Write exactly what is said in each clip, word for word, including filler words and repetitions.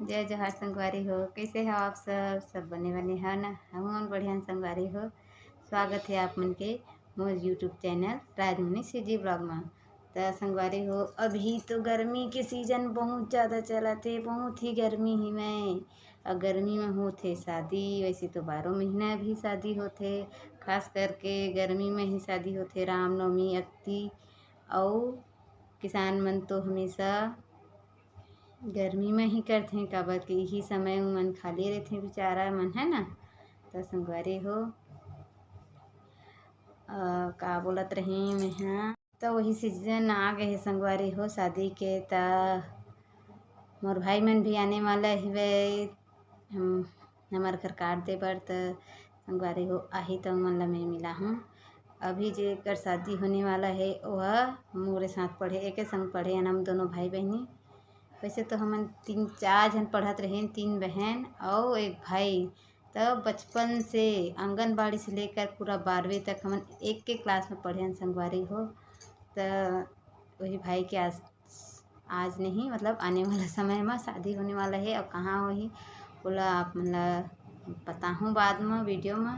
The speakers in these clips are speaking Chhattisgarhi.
जय जोहार संगवारी हो, कइसे हो आप सब? सब बने बने हो ना? हमन बढ़िया संगवारी हो। स्वागत हे आप मन के मोर YouTube channel Rajmuni CG blog म। त संगवारी हो, अभी तो गर्मी के सीजन बहुत ज़्यादा चलत हे, बहुत ही गर्मी हिवय। अउ गर्मी म होथे शादी, वैसे तो बारह महीना भी शादी होथे, खास करके गर्मी म ही शादी होथे, रामनवमी अक्ति। अउ किसान मन तो हमेशा गर्मी म ही करथे, काबर कि इही समय उमन खाली रहिथे बिचारा मन, है ना। त संगवारी हो, अ, का बोलत रही मैं हा, त वही सीजन आ गए हे संगवारी हो शादी के। त मोर भाई मन भी आने वाला हिवय, हम, हमर घर काट दे बर, त संगवारी हो आही त उमन ला मैं मिलाहूँ। अभी जेकर शादी होने वाला हे, ओह मोरे साथ पढ़े, एके संग पढ़े हन हम दोनों भाई बहिनी। वैसे तो हमन तीन चार झन पढ़त रहेन, तीन बहन अउ एक भाई। त बचपन से, आंगनबाड़ी से लेकर पूरा बारहवीं तक हमन एक के क्लास में पढ़े हन संगवारी हो। त वही भाई के आज, आज नहीं, मतलब आने वाला समय में शादी होने वाला है। और कहाँ होही, ओला आप मन ला बताहूँ बाद में वीडियो में।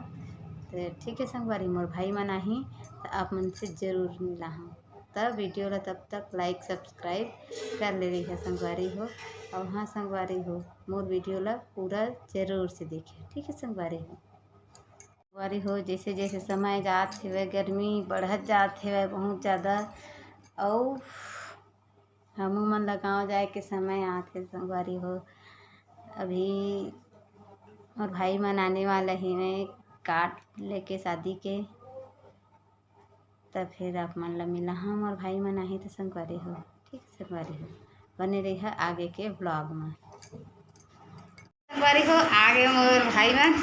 तो ठीक है संगवारी, मोर भाई मन आही, तो आप मन से जरूर मिलाहूँ। तब वीडियो ला तब तक लाइक सब्सक्राइब कर ले रही है संगवारी हो। और हाँ संगवारी हो, मोर वीडियो ला पूरा जरूर से देखिए, ठीक है संगवारी हो। संगवारी हो, जैसे जैसे समय जात हेवय, गर्मी बढ़त जात हेवय बहुत ज़्यादा। अउ हमू मन ला गाँव जाए के समय आत हे संगवारी हो। अभी मोर भाई मन आने वाला हेवय कार्ड लेके शादी के, त फिर आप मन ला मिलाहूँ मोर भाई मन आही त संगवारी हो। ठीक संगवारी हो, बने रहिहा आगे के ब्लॉग में। संगवारी हो, आगे मोर भाई मन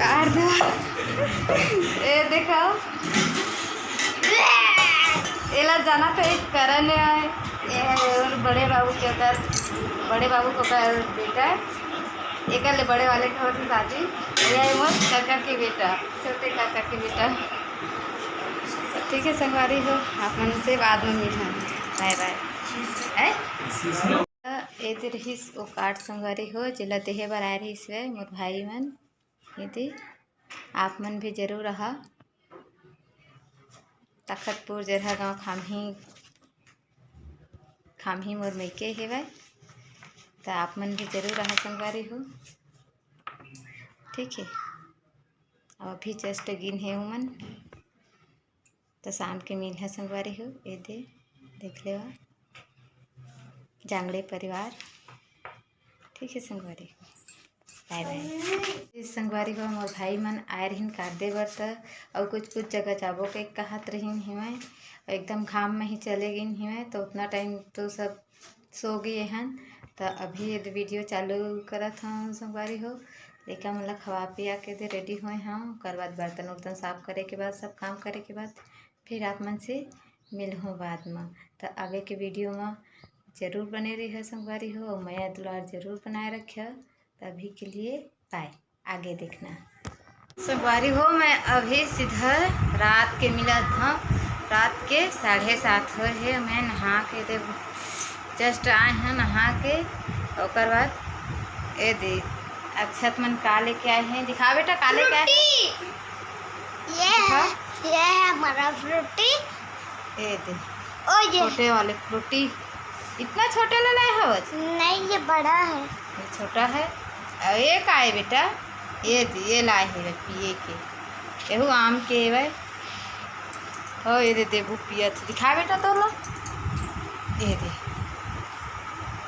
कार दो। ए देखो, एला जाना तो एक करण है, ये मोर बड़े बाबू के ओकर, बड़े बाबू के ओकर बेटा है, एकर ले बड़े वाले के होत शादी। ये मोर काका के बेटा, छोटे काका के बेटा। ठीक है संगवारी हो, आप मन से बाद में मिलहूँ, बाय बाय। है? त ए दे रहिस ओ कार्ड संगवारी हो, जेला देहे बर आए रहिस हे मोर भाई मन। ए दे, आप मन भी जरूर आहा। तखतपुर जरहा गाँव खाम्ही, खाम्ही मोर मइके हेवय, त आप मन भी जरूर आहा संगवारी हो। ठीक है, अब अभी जस्ट गिन हे उमन। त शाम के मिलहा संगवारी हो, ए दे देख लेवा जांगड़े परिवार। ठीक है संगवारी हो, बाय बाय। ए संगवारी हो, मोर भाई मन आए रहिन काट दे बर, त अउ कुछ कुछ जगह जाबो के कहत रहिन हिवय, एकदम घाम में ही चले गिन हिवय, त उतना टाइम तो सब सो गे हन। त अभी ये वीडियो चालू करत हन संगवारी हो, लइका मन ला खवा पिया के दे रेडी होए हन, ओकर बाद बर्तन उर्तन साफ करे के बाद, सब काम करे के बाद फिर आप मन से मिलहूँ बाद में। त आगे के वीडियो में जरूर बने रहिहा संगवारी हो, अउ मया दुलार जरूर बनाए रखिहा। त अभी के लिए बाय, आगे देखना। संगवारी हो, मैं अभी सीधा रात के मिलत हूँ, रात के साढ़े सात होए हे। मैं नहा के दे जस्ट आए हैं नहा के, ओकर बाद ए दे अक्षत मन का लेके आए हैं, दिखा बेटा का लेके आए हैं। फ्रूटी। ये दिखा। है, ये है हमारा फ्रूटी। ए दे ओ ये। छोटे वाले फ्रूटी, इतना छोटे ले लाए हो आज? नहीं, ये बड़ा है। ये छोटा है। अउ ये का है बेटा? ये दे, ये लाए हे पिए के, एहू आम के हेवय। हो ये दे देबू पियत, दिखा बेटा तोला। ये दे।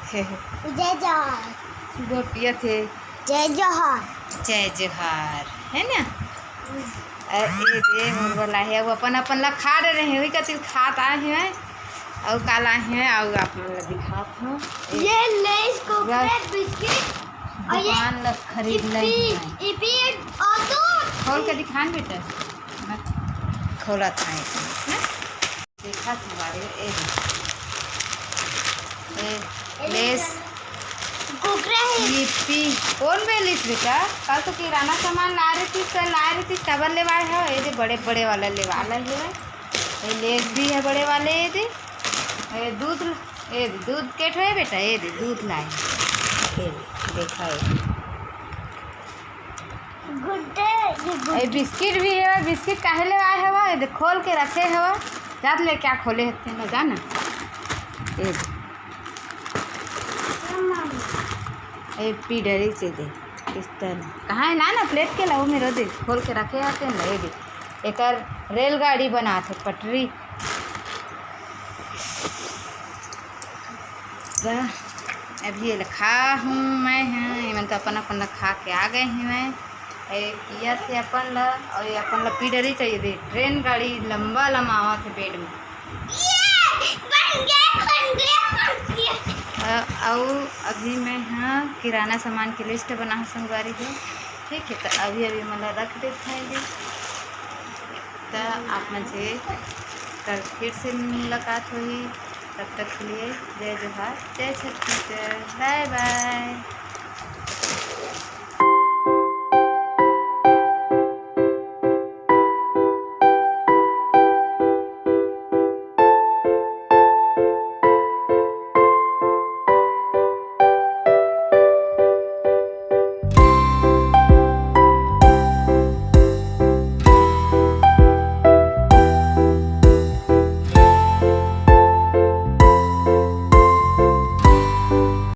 हे, हे। जय जोहार। वो पियत हे। जय जोहार। जय जोहार, है ना? अरे ये दे मोर वाला है, वो अपन अपन ला खा रहे हैं, वही खातिर खात आए हैं। अउ का लाए हैं, अउ आप मन ला दिखात हूँ। ये लेज, कुरकुरे, बस। बिस्किट और ये दुकान ला खरीद ले इपी, हैं। इपी और दूध। खोल के दिखान बेटा, मैं खोलत हूँ, है? देखा तुम्हारे, ए दे। ए, लेस। कुरकुरे है। इपी। कौन बेलिस बेटा? कल तो किराना सामान ला रही थी, कल ला रही थी, तब लेवाए हो। ए दे बड़े बड़े वाला लेवा ला है। ए लेस भी है बड़े वाले, ए दे। ए दूध, ए दे, दूध के ठो है बेटा, ए दे, दूध लाए। ए दे। देखा है। गुड्डे, ये गुड्डे। ए, बिस्किट भी है, बिस्किट काहे ले आए हवा? ये देख, खोल के रखे हवा। जात ले क्या खोले हते ना, जाना। ए, ए, पी डरी से दे। इस तरह। कहाँ है? ला ना, प्लेट के लाओ, मेरे दे। खोल के रखे आते हैं ना, ये दे। एकर रेलगाड़ी बनात हे, पटरी। त अभी ये खा हूँ मैं, हाँ, ये मन तो अपन अपन ला खा के आ गए हैं मैं। ए, यस, ये अपन ला, और ये अपन ला पी डरी चाहिए दे। ट्रेन गाड़ी लंबा लंबा आवत है बेड में। ये बन गया, बन गया, बन गया। अ, अउ अभी मैं, हाँ, किराना सामान की लिस्ट बना हूँ संगवारी हो, ठीक है। तो अभी अभी मन ला रख देते हैं जी। तो आप मन से कल फिर से मुलाकात होही, तब तक के लिए जय जोहार, जय छत्तीसगढ़, बाय बाय।